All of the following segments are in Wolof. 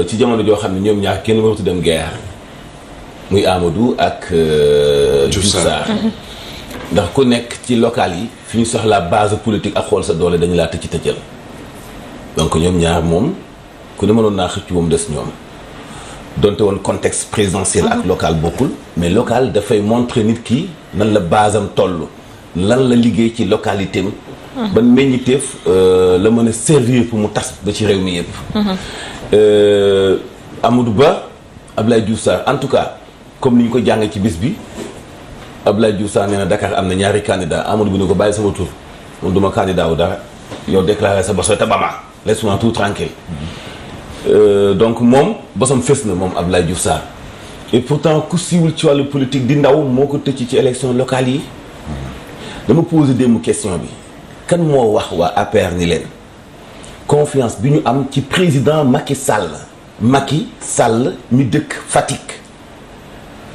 ci jamono joo xam ne ñoom ñaar kenn waratu dem guerre muy Amadou ak Diouf Sarr ndax ku nekk ci local yi fi ñu soxlaa base politique ak xool sa doole dañu laa tëcc tëjal donc ñoom ñaar moom ku ne mënoon naa xëcc moom des ñoom donte woon contexte présidentiel ak local bokkul mais local dafay montrer nit ki nan la base am toll lan la liggéey ci localité am ban meññiteef la mën a servir pour mu tas ba ci réew mi yëpp Amadou Ba Abdoulaye Diouf Sarr en tout cas comme ni ñu ko jàngee ci bis bi Abdoulaye Diouf Sarr nee na Dakar am na ñaari candidat Amadou bi ne ko bàyyi sama tur moom duma candidat wu dara yow déclaré sa boso te bama laisse-moi tout tranquille donc moom bosam fës na moom Abdoulaye Diouf Sarr et pourtant ku siiwul ci wàllu politique di ndaw moo ko tëcc ci élection locale yi dama posé démb question bi kan moo wax waa APR ni leen confiance bi ñu am ci président Macky Sall mi dëkk Fatick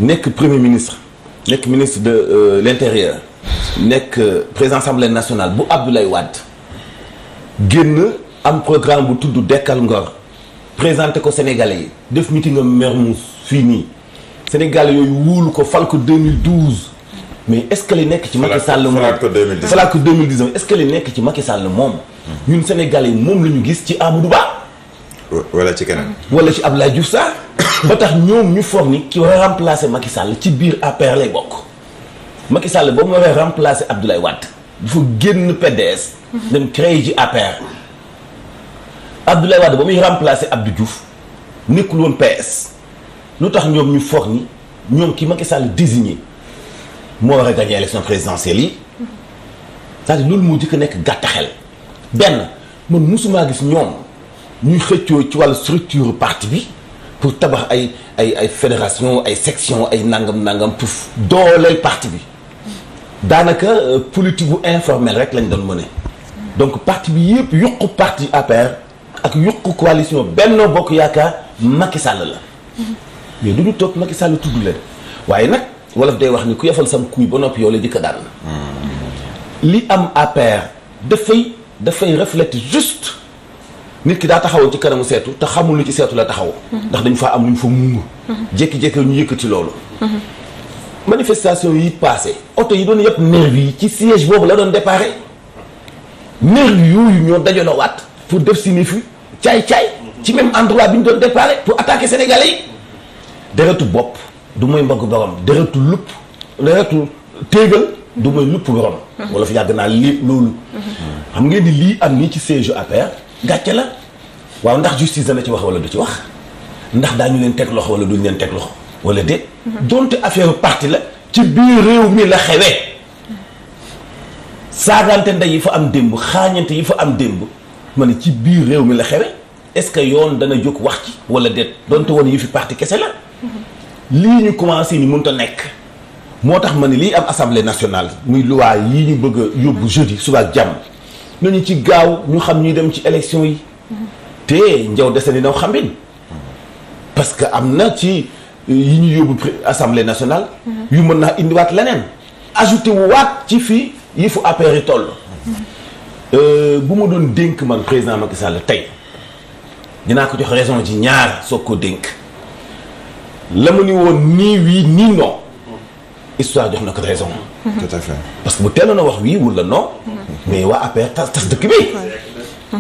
nekk premier ministre nekk ministre de l'intérieur nekk président assemblée nationale bu Abdoulaye Wade génn am programme bu tudd Dekkal Ngor présenté ko Sénégalais yi def meeting am Mermoz fii nii Sénégalais yooyu wóolu ko fal ko 2012 mais est-ce que li nekk ci Macky Sall moom falaat ko 2019 est-ce que li nekk ci Macky Sall moom ñun Sénégalais yi moom la ñu gis ci Amadou Ba wala ci keneen wala ci Abdoulaye Diouf Sarr ba tax ñoom ñu foog ni ki war a remplacer Macky Sall ci biir APR lay bokk Macky Sall ba mu war a remplacer Abdoulaye Wade dafa génn PDS dem créer ji APR Abdoulaye Wade ba muy remplacer Abdou Diouf nekkul woon PS lu tax ñoom ñu foog ni ñoom ki Macky Sall désigné moo war a gagner élection présidentielle yi c'est-à-dire loolu moo jëkk nekk gàtt xel benn man musumaa gis ñoom ñuy xëccoo ci wàllu structure parti bi pour tabax ay fédération ay section ay nangam pour dooleel parti bi daanaka politique bu informel rek lañ doon mëne donc parti bi yëpp yokku parti APR ak yokku coalition Benno Bokk Yaakaar Macky Sall la mais du ñu toog Macky Sall tudd leen waaye nag wolof day wax ni ku yefal sam kuy ba noppi yow la jëkk daan li am APR dafay refléter juste nit ki daa taxawoon ci kanamu seetu te xamul lu ci seetu la taxaw ndax dañu faa am lu ñu fa muur jékki-jékki ñu yëkkati loolu manifestation yi passé oto yi doon yëpp nervi yi ci siège boobu la doon déparé nervi yooyu ñoo dajaloo waat pour def si ni fi caay-caay ci même endroit bi ñu doon déparé pour attaquer sénégalais yi deretu bopp du mooy mbagg borom deretu téegal du mooy lupp borom wala fi yàgg naa lii loolu xam ngeen ni lii am nii ci siège APR gàcce la waaw ndax justice dana ci wax wala du ci wax ndax daañu leen teg loxo wala duñu leen teg loxo wala déet donte affaire parti la ci biir réew mi la xewee saagante ndey yi fa am démb xaañante yi fa am démb ma ne ci biir réew mi la xewee est-ce que yoon dana jóg wax ci wala déet donte woon yi fi parti kese la lii ñu commencé ni mënut a nekk moo tax ma ne lii am assemblée nationale muy loi yi ñu bëgg a yóbbu jeudi suba ak jàmm nañu ci gaaw ñu xam ñuy dem ci élection yi te njaw dese ni naw xambin parce que am na ci yi ñu yóbbu assemblée nationale yu mën naa indiwaat leneen ajouté wu waat ci fii yi fu APR yi toll bu ma doon dénk man président Macky Sall tey dinaa ko jox raison ci ñaar soog ko dénk la mu ni woon nii wii nii non histoire jox na ko raison tout à fait parce que bu teeloon a wax wii wala non mais waa APR tas dëkk bi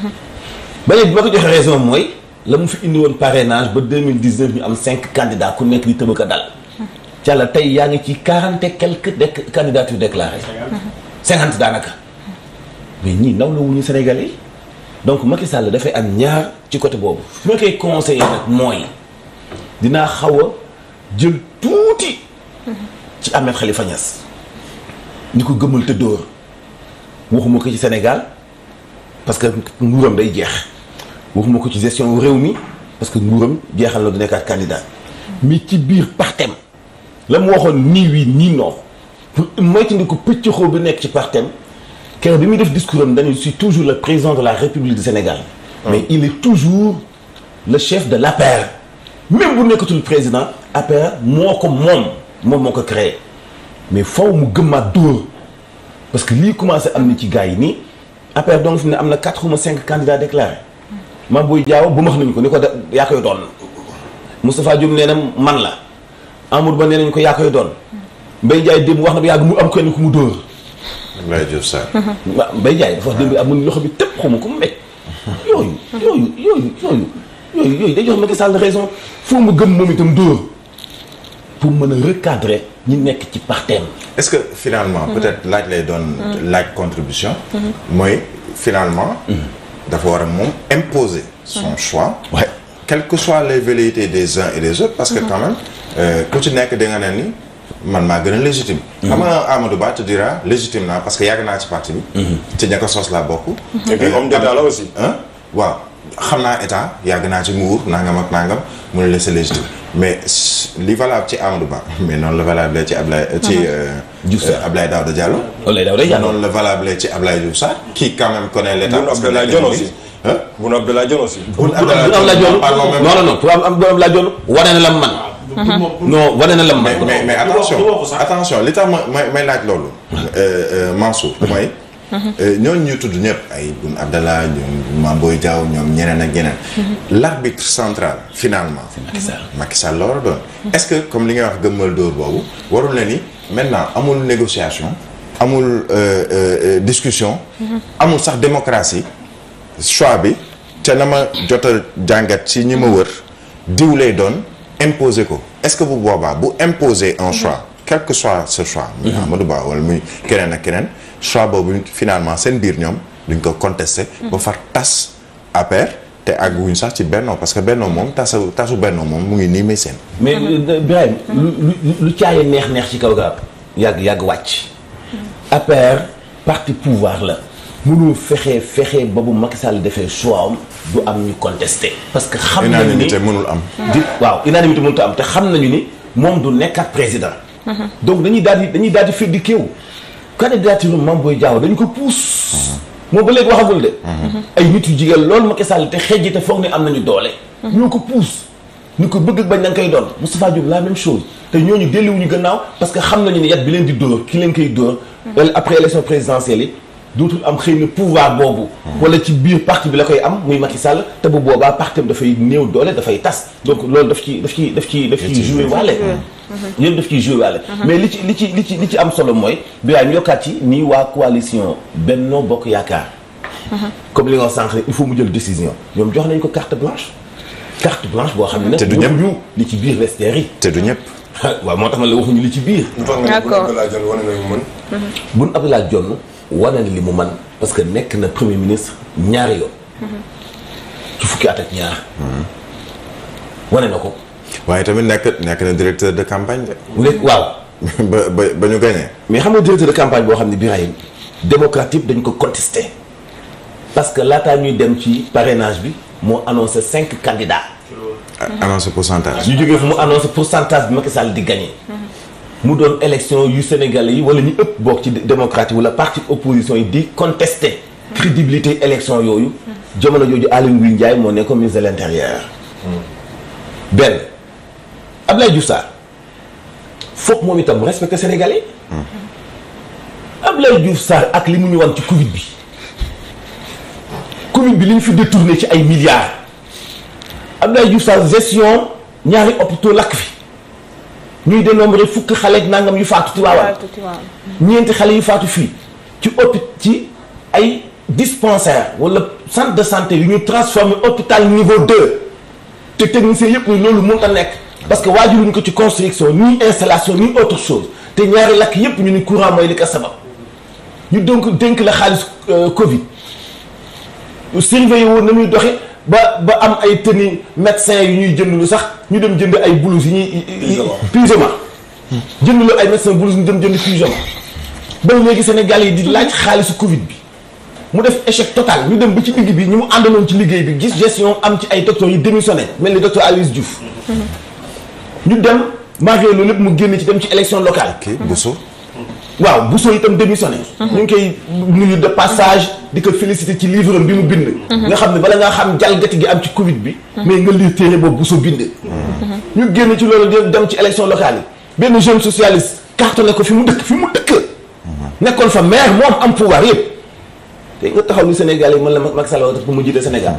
ba léegi bi ma ko joxe raison mooy la mu fi indi woon parrainage ba 2019 ñu am 5 candidats ku nekk di tëb a dal càlla tey yaa ngi ci 40 et quelques candidatures déclarées 50 daanaka mais ñii ndaw la wuñu Sénégalais yi donc Macky Sall dafay am ñaar ci côté boobu fi ma koy conseillé nag mooy dinaa xaw a jël tuuti ci Ahmed Khalifa Niass ñu ko gëmmal te dóor waxuma ko ci Sénégal parce que nguuram day jeex waxuma ko ci gestion réew mi parce que nguuram jeexal na du nekkaat candidat mais ci biir partem la mu waxoon nii wii nii non pour moytandi ko pëccëxoo bi nekk ci partem keroog bi muy def discours am dañu suis toujours le président de la République du Sénégal mais il est toujours le chef de l'APR même bu nekkatul président APR moo ko moom moo ko créé mais faw mu gëmmaat dóor parce que lii commencé am na ci gars yi nii APR donc fi ne am na 4 ou 5 candidats déclarés Mame Boye Diao bu max nañu ko ni ko yaa koy doon Moustapha Diop nee na man la Amadou Ba nee nañu ko yaa koy doon Mbaye Ndiaye démb wax na ba yàgg mu am kenn ku mu dóor. Abdoulaye Diouf Sarr. waaw Mbaye Ndiaye dafa wax démb am na loxo bi tëpp xaw ma ko mu mbéj. yooyu day jox Macky Sall raison foo mu gëm moom itam dóor pour mën a recadrer ñi nekk ci parteem. est-ce que finalement peut-être laaj lay doon laaj contribution mooy finalement dafa war a moom imposer son choix ouais. Quelles que soient les velléités des uns et des autres parce que quand même ku ci nekk da nga ne ni man maa gën a légitime xam nga Amadou Ba te dira légitime naa parce que yàgg naa ci parti bi ci ña ko sos laa bokk et puis homme d'état la aussi waaw xam naa état yàgg naa ci nguur nangam ak nangam mu ne la c'est légitime mais li valable ci Amadou Ba mais noonu la valable ci Ablaye ci Abdoulaye Daouda Diallo noonu la valable ci Abdoulaye Diouf Sarr qui quand même connaît l'état Boun Abdallah Dionne aussi Boun Abdallah Dionne aussi Boun Abdallah Dionne non pour am Boun Abdallah Dionne wane na la man non wane na la man mais attention li tax may laaj loolu Mansour mooy ñooñu ñu tudd ñëpp ay Boun Abdallah ñoom Mame Boye Diao ñoom ñeneen ak ñeneen l'arbitre central finalement Macky Sall la war a doon est-ce que comme li ngay wax gëmmal dóor boobu warul na ni maintenant amul négociation amul discussion amul sax démocratie choix bi te na ma jot a jàngat ci ñi ma wër diw lay doon imposer ko est-ce que bu boobaa bu imposer un choix quel que soit ce choix muy Amadou Ba wala muy keneen ak keneen choix boobu finalement seen biir ñoom duñ ko contester ba far tas APR te àgguwuñ sax ci Benno parce que Benno moom tasu Benno moom mu ngi nii may seen mais Birahim lu caaye neex ci kaw garab yàgg wàcc APR parti pouvoir la mënul fexe ba bu Macky Sall defee choix am du am ñu contesté parce que xam nañu ni unanimité mënul am waaw unanimité mënut a am te xam nañu ni moom du nekkat président donc dañuy daal di fir di kéew candidature Mame Boye Diao dañ ko pousse moom ba léegi waxagul de ay nit yu jigéen loolu Macky Sall te xejji te foog ne am nañu doole ñoo ko pousse ni ko bëgg bañ da nga koy doon Moustapha Diop la même chose te ñooñu delluwuñu gannaaw parce que xam nañu ni yat bi leen di dóor ki leen koy dóor après élection présidentielle yi dootul am xëy na pouvoir boobu wala ci biir parti bi la koy am muy Macky Sall te bu boobaa parti bi dafay néew doole dafay tas donc loolu daf ci joué waale yéen daf ciy joué waale mais li ci am solo mooy biraa ñu yokkaat ci nii waa coalition Benno Bokk Yaakaar comme li nga wax sànq il faut mu jël décision ñoom jox nañ ko carte blanche boo xam ne te du ñëpp ñu li ci biir vestiaire yi te du ñëpp waaw moo tax ma la waxuñu li ci biir d'accord Boun Abdallah Dionne wane na li mu man parce que nekk na premier ministre ñaari yoon ci fukki at ak ñaar wane na ko waaye tamit nekk na directeur de campagne de waaw ba ñu gagné mais xam nga directeur de campagne boo xam ne Birahim démocratique dañ ko contesté parce que laataa ñuy dem ci parrainage bi moo annoncé 5 candidats annoncé pourcentage ñu jógee fu mu annoncé pourcentage bi Macky Sall di gagné mu doon élection yu Sénégalais yi wala ñu ëpp bokk ci démocratie wala parti opposition yi di contester crédibilité élection yooyu jamono jooju Aly Ngouille Ndiaye moo nekkoon ministre de l'intérieur benn Abdoulaye Diouf Sarr foog moom itam respecté Sénégalais Abdoulaye Diouf Sarr ak li mu ñu wan ci Covid bi li ñu fi détourné ci ay milliards Abdoulaye Diouf Sarr gestion ñaari hôpitaux lakk fi ñuy dénombré fukki xale ak nangam yu faatu Tivaouane ñeenti xale yu faatu fii ci ay dispensaire wala centre de santé yu ñu transformé hôpital niveau 2 te technicien yëpp ni loolu mënut a nekk parce que waajuruñu ko ci construction ni installation ni autre chose te ñaari lakk yëpp ñu ni courant mooy li ko sabab ñu donc dénk la xaalis Covid surveillé woon na muy doxe ba am ay tenue médecin yu ñuy jënd lu sax ñu dem jënd ay blouse yi ñuy pyjama jënd lu ay médecin blouse ñu dem jënd pyjama ba léegi Sénégal yi di laaj xaalisu Covid bi mu def échec total ñu dem ba ci digg bi ñu mu àndaloon ci liggéey bi gis gestion am ci ay docteurs yi démissionné mel ni docteur Aloyse Diouf ñu dem malgré loolu lépp mu génn ci dem ci élection locale Bousso waaw Bousso itam démissionné ñu ngi koy nuyu de passage di ko féliciter ci livre bi mu bind nga xam ne bala ngaa xam jalgati gi am ci Covid bi mais nga lire téere boobu Bousso bind ñu génn ci loolu dem ci élection locale yi benn jeune socialiste cartonné ko fi mu dëkk nekkoon fa maire moom am pouvoir yëpp te nga taxaw ni Sénégal yi man la Macky Sall pour mu jiite Sénégal